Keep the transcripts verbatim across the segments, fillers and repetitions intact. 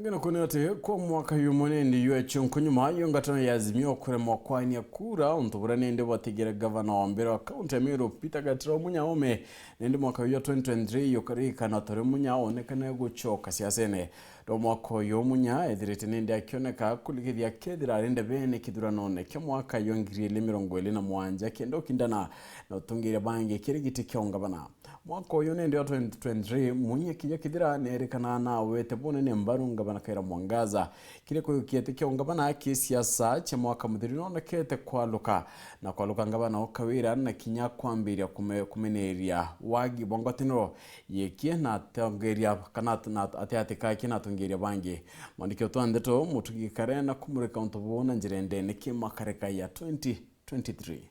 Ngina kwona ati kwa mwaka yumwe nindi yue chunku nyuma yo ngatano ya Azimio kuremwa kwania kura, untu buria nindi bwatigire gavana wa mbere wa kaunti ya Meru Peter Gatira Munya ome, nindi mwaka uyu twenty twenty-three yukarikana turi Munya onekane guchoka siasene. Ndo mwaka uyu Munya ethirite nindi akioneka kurigithia kethira ari ndebene kithuranone kia mwaka yo ngiri ili mirongo ili na mugwanja kenda ukindana na utungiria bangi kiri giti kia ungavana. Mwaka uyu nindi wa twenty twenty-three, Munya kija kithira neerikana nawete bunene mbaru ngavana Kawira Mwangaza. Kiria kuyukiete kia ungavana ki siasa cia mwaka muthiru nonekete kwaluka na kwaluka ngavana o Kawira na kinya kwambiria kume-, kumeneria wagi bwa ngwataniro yekie na atongeria kana at-, na at-, atiatika akie na atongeria bangi. Mwandiki wetu wa ndeto Mutugi Kare na kumurika untu buu na njira indene ki makareka ya twenty twenty-three.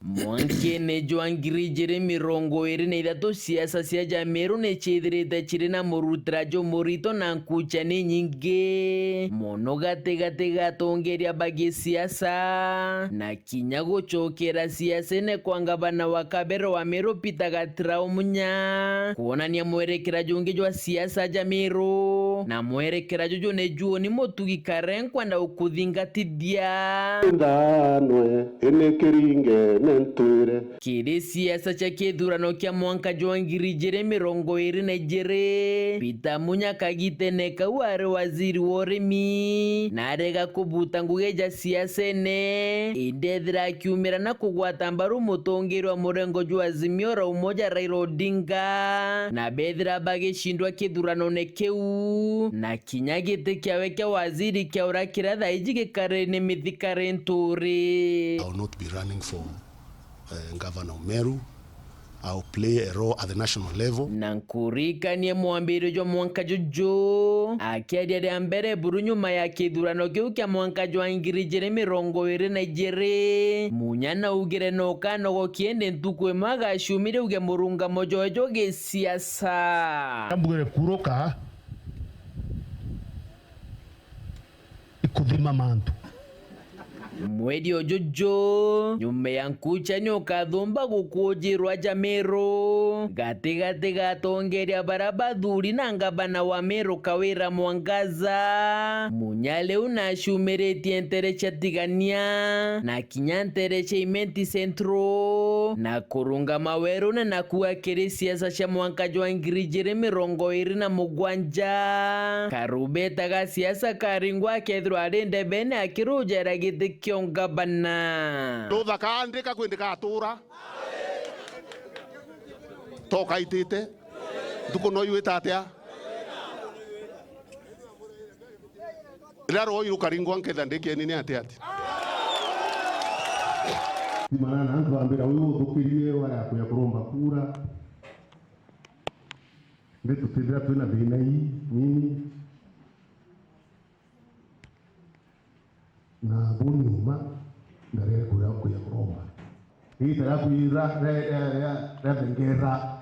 Mwankene jwa ngiri ijiri mirongo iri na ithatu, siasa cia Jameru ni ciithirite ciri na murutira jumurito na nkucha ni nyingi mono gatigati ga atongeria ba gisiasa, na kinya gucokera siasene kwa ngavana wa kabere wa Meru Peter Gatira Munya, kwonania mwerekera jungi jwa siasa ja Meru, na mwerekera juju ni juuni Mutugi Kare nkwenda gukuthingatithia. Ndanwe, ini kiringe ni ntwire. Kiri siasa cia kithurano kia mwanka jwa ngiri ijiri mirongo iri na ijiri, Peter Munya kagitene kau ari waziri wa urimi, na arega kubuta ngugi ja siasene, indi ethira akiumira na kugwata mbaru mutongeria wa murengo jwa Azimio la Umoja Raila Odinga, na bethira bagicindwa kithuranone kiu, na kinya giti kiawe kia waziri kia uria kiria thaiji gikari ni mithikari nturi. I will not be running for, uh, governor of Meru. I will play a role at the national level. Na nkuririkanie mwambirio jwa mwanka juju, akiaria ria mbere buru nyuma ya kithurano kiu kia mwanka jwa ngiri ijiri mirongo iri na ijiri, Munya naugire no kanogokie indi ntuku imwe agaciumire uge murungamo jwawe jwa gisiasa. Ambwire kuruka ikuthima mantu. Mweri o juju, nyuma ya nkucha ni ukathumba gukuujirwa ja Meru, gatigati ga atongeria bara bathuri na ngavana wa Meru Kawira Mwangaza. Munya riu nacumiritie ntere cia Tigania, na kinya ntere cia Imenti Central, na kurungama werune na kuua kiri siasa cia mwanka jwa ngiri ijiri mirongo iri na mugwanja. Karubeta ga siasa karingwa akethirwa ari ndebene akirujera giti kia ungavana. Rutha kaandika kwi ndikatura. Toka itite. Ntuku no yuita atia? Riria rwoi rukaringwa nketha ndikieni ni ati ati. Ti manana antu bambira uyu uthukirie waya kuya kuromba kura. Ndi tutithira twina thina ii nini. Na buni uma ndarere kuya kuya kuromba. Igita ria kwira ria ria ria ria thengera.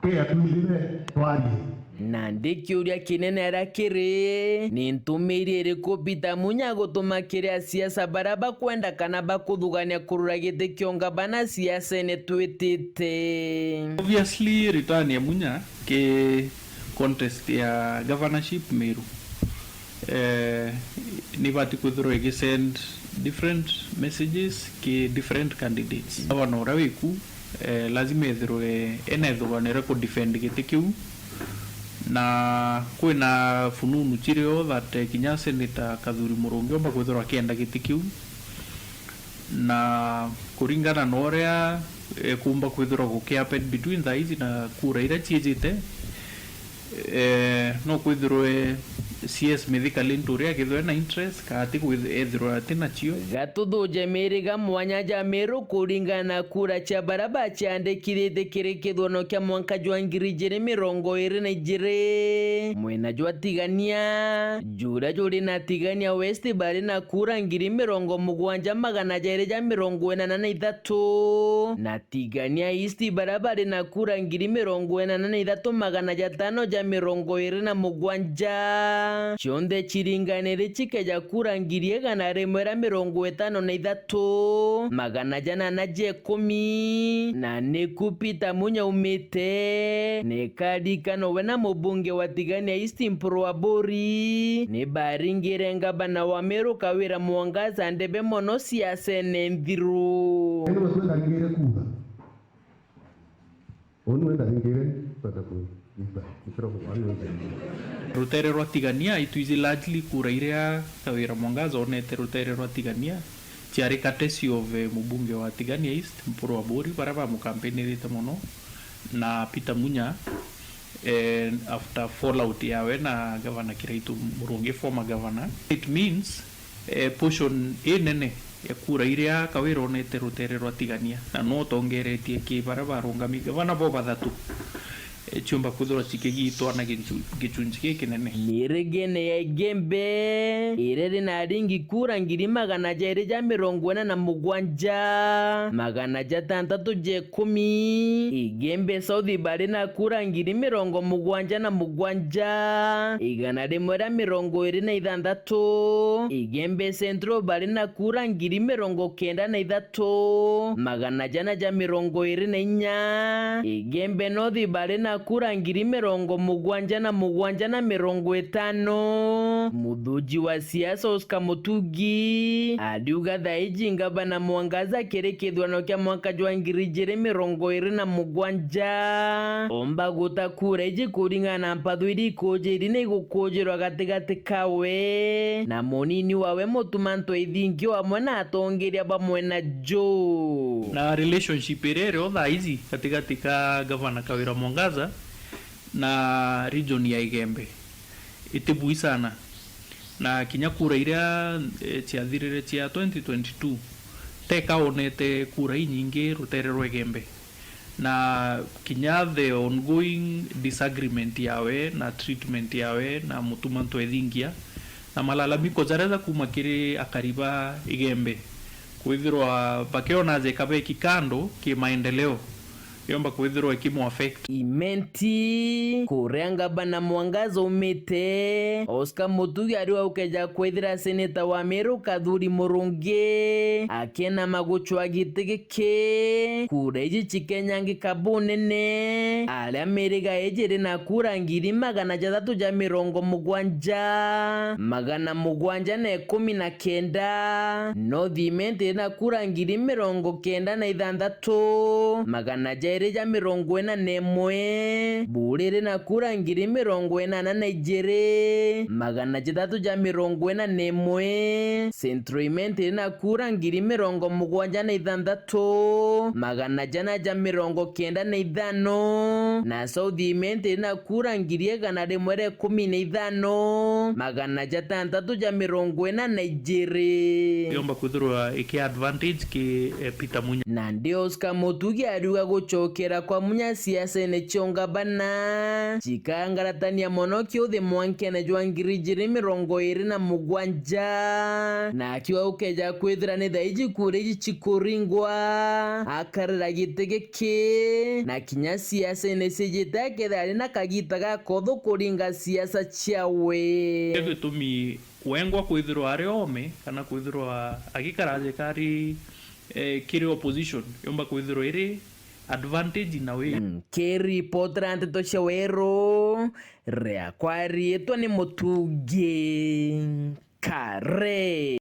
Kea twithire twarie. Nandi kiuria kinene aria kiri, ni ntumiri iriku Peter Munya gutuma kiri asiasa baria bakwenda kana bakuthugania kurura giti kia ungavana siasene twitite? Obviously, return ya Munya ki contest ya governorship Meru, eh, ni ibati kwithirwa igi send different messages ki different candidates. Gavana uria wiku, eh, lazima ethirwe ena ithugano ria ku defend giti kiu, na kwina fununu cirio that, eh, kinya Senator Kathuri Murungi omba kwithirwa akienda giti kiu, na kuringana na uria, eh, kumba kwithirwa guki happen between thaa ici na kura iria ciijite, eh, no kwithirwe C S Mithika Linturi akethirwa ena interest, kana ati kwith-, ethirwa ati nacio. Gatuthuje miriga mwanya ja Meru kuringana na kura cia baria baciandikithitie kiri kithurano kia mwanka jwa ngiri ijiri mirongo iri na ijiri. Mwena jwa Tigania, juria juri na Tigania West bari na kura ngiri mirongo mugwanja magana jairi ja mirongo inana na ithatu, na Tigania East baria bari na kura ngiri mirongo inana na ithatu magana jatano ja mirongo iri na mugwanja. cionthe ciringanire cikeja kura ngiri igana rimwe ria mirongo itano na ithatu, magana jana na ja ikumi, na niku Peter Munya umite. Nikarikana we na mubunge wa Tigania East Mpuru Aburi nibaringire ngavana wa Meru Kawira Mwangaza ndebe mono siasene nthiru. Indi we twendaringire kuuga. Uu niwe ndaringire, twenda kuuga. Rutere rwa Tigania, itwiji largely kura iria Kawira Mwangaza onete rutere rwa Tigania, ciari courtesy of, eh, mubunge wa Tigania East, Mpuru Aburi, baria bamukampeinirite mono, na Peter Munya, eh, after fallout yawe na Gavana Kiraitu Murungi, former governor. It means, eh, portion inene ya kura iria Kawira onete rutere rwa Tigania, na no utongeretie ki baria barungami gavana bo bathatu, eh, ciumba kwithirwa cikigitwa na gichu-, gichunchi gikinene. Ni rigene ya Igembe, iria rinaringi kura ngiri magana jairi ja mirongo ina na mugwanja, magana jatantatu ja ikumi. Igembe South bari na kura ngiri mirongo mugwanja na mugwanja, igana rimwe ria mirongo iri na ithanthatu. Igembe Central bari na kura ngiri mirongo kenda na ithatu, magana jana ja mirongo iri na inya. Igembe North bari na kura ngiri mirongo mugwanja na mugwanja na mirongo itano. Muthuji wa siasa Oscar Mutugi ariuga thaiji ngavana Mwangaza kiri kithurano kia mwaka jwa ngiri ijiri mirongo iri na mugwanja omba guta kura iji kuringana na mpatho iria ikujiri na igukujirwa gatigati kawe na munini wawe Mutuma Ntwethingia amwe na atongeria bamwe na jo. Na relationship iria irio thaiji gatigati ka gavana Kawira Mwangaza na region ya Igembe iti bui sana, na kinya kura iria, eh, ciathirire cia twenty twenty-two, teka onete kura inyingi rutere rwa Igembe, na kinya the ongoing disagreement yawe na treatment yawe na Mutuma Ntwethingia, na malalamiko jaria ja kuma kiri akari ba Igembe, kwithirwa bakiona jeka beki kando ki maendeleo, yomba kwithirwa ikimu affect. Imenti, kuria ngavana Mwangaza umite, Oscar Mutugi ariuga gukeja kwithira seneta wa Meru Kathuri Murungi akienama gucwa giti giki, kura iji cikenyangi kabunene, aria miriga iji iri na kura ngiri magana jathatu ja mirongo mugwanja, magana mugwanja na ikumi na kenda, North Imenti iri na kura ngiri mirongo kenda na ithanthatu, magana jairi ja mirongo ina na imwe, Buuri iri na kura ngiri mirongo inana na ijiri, magana jathatu ja mirongo ina na imwe, Central Imenti iri na kura ngiri mirongo mugwanja na ithanthatu, magana jana ja mirongo kenda na ithano, na South Imenti iri na kura ngiri igana rimwe ria ikumi na ithano, magana jatanthatu ja mirongo ina na ijiri. Yomba kwithirwa iki advantage ki, eh, Peter Munya. Nandi Oscar Mutugi ariuga gucokera kwa Munya siasene cia ungavana cikangaratania mono kiuthi mwankene jwa ngiri ijiri mirongo iri na mugwanja, na akiuga gukeja kwithira ni thaiji kura iji cikuringwa, akarira giti giki, na kinya siasene cijite akethira ari na kagita gakotho kuringa siasa ciawe. Gitumi wengwa kwithirwa ari ome kana kwithirwa agikara jeka ari, eh, kiri opposition, yomba kwithirwa iri advantage in a way. Nkiripotera nteto cia Weru, riakwa riitwa ni Mutugi Kare.